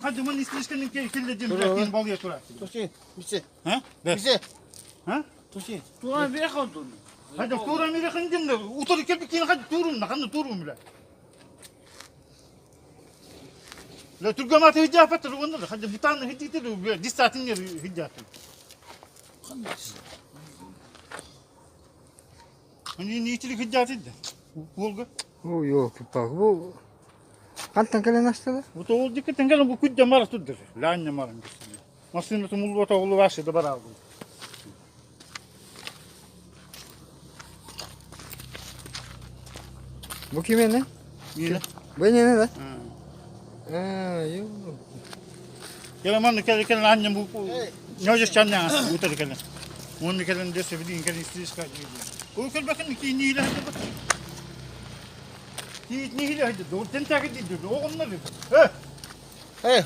Хадымын истишкенин килледим билетин балыя турар. Туси, бисе. Ha? Бисе. Ha? Туси. Тура бир калдын. Hadi тура мире хандин утор кепи кин хад турум на ханды турум биле. La turgamат hıcca patır onda da hadi butan hıcca de distatin yer hıcca. Hani niçilik hıcca dedi. Волга. Оо, ёлки-палки, бу хантан кэлэн астылар? Bu тоғул дикки тенгелен bu күдде мара турдыр. Лаанна маран гисин. Машина тумул тоғулу вашы да бар алды. Бу кимиэнэ? Мире. Бу эниэнэ да? Аа, ё. Келеман кел кел аннем бу нёжеш чанна утар келен. Оны келен десе билин келен истиш ка. О кел бакын ки ниле хады бак. Ки ниле хады дор тен тагы ди. Оғынна. Э. Э.